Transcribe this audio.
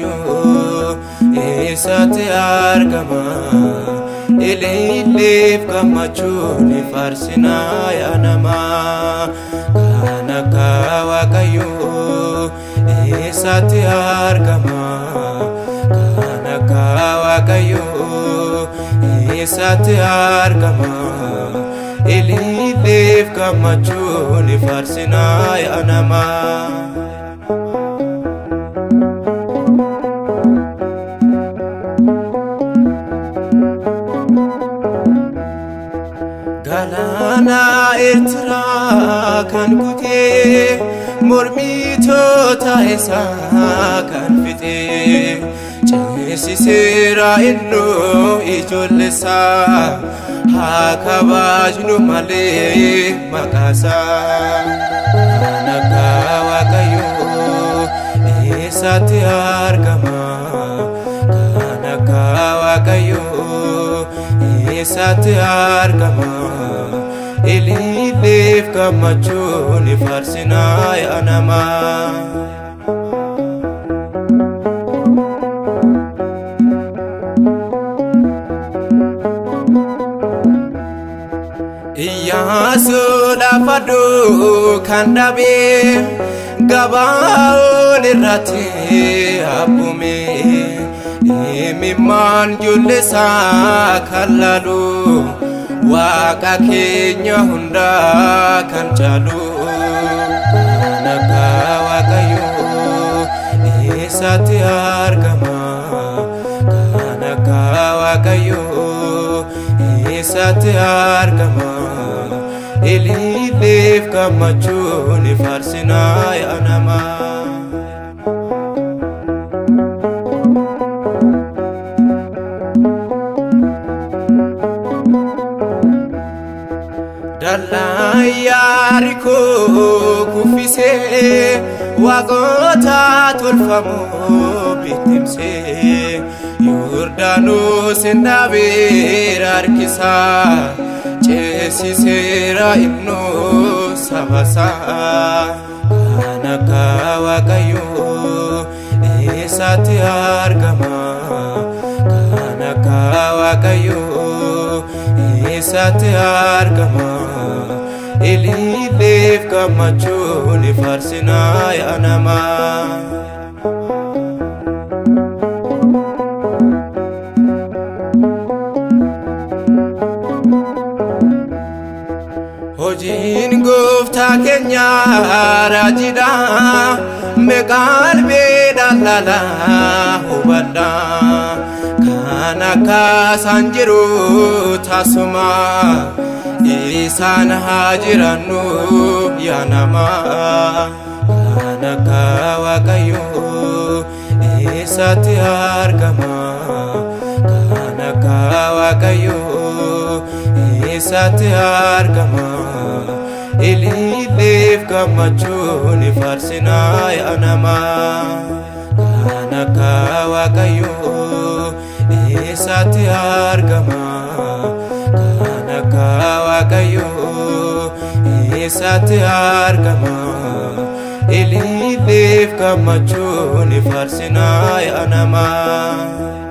Waaqayyoo eessatti argama? Ililleef gammachuun faarsinaa yaa namaa. Kan akka Waaqayyoo eessatti argama? Kan akka Waaqayyoo eessatti argama? Ililleef gammachuun faarsinaa yaa namaa. Galaana Eertiraa kan kutee, mormitoota isaa kan fixee, ceesiseera innoo ijoolleessaa, haa kabajnu malee maqaasaa. Kan akka Waaqayyoo eessatti argama? Kan akka Waaqayyoo eessatti argama? Ililleef gammachuun faarsinaa yaa namaa. Iyyaasuu lafa kan dhabee gabaa'oon irratti abbume, imimmaan ijoolleessaa kan laalu, Waaqa keenya hundaa kan caalu. Kan akka Waaqayyoo eessatti argama? Kan akka Waaqayyoo eessatti argama? Ililleef gammachuun faarsinaa yaa namaa. Dallaa Yaarikoo kuffisee, waaqota tolfamoo bittimsee, Yordaanos dhaabeera harkisaa, ceesiseera innoo sabasaa. Kan akka Waaqayyoo eessatti argama? Kan akka Waaqayyoo eessatti argama? Ililleef gammachuun faarsinaa yaa namaa. Hojiin gooftaa keenyaa raajiidha, mee qalbiidhaan laalaa hubadhaa. Kan akka isaan jiru tasuma, isaan haa jiraannu yaa namaa. Kan akka Waaqayyoo eessatti argama? Kan akka Waaqayyoo eessatti argama? Ililleef gammachuun faarsinaa yaa namaa. Kan akka Waaqayyoo eessatti argama? Kan akka Waaqayyoo eessatti argama? Ililleef gammachuun faarsinaa yaa namaa.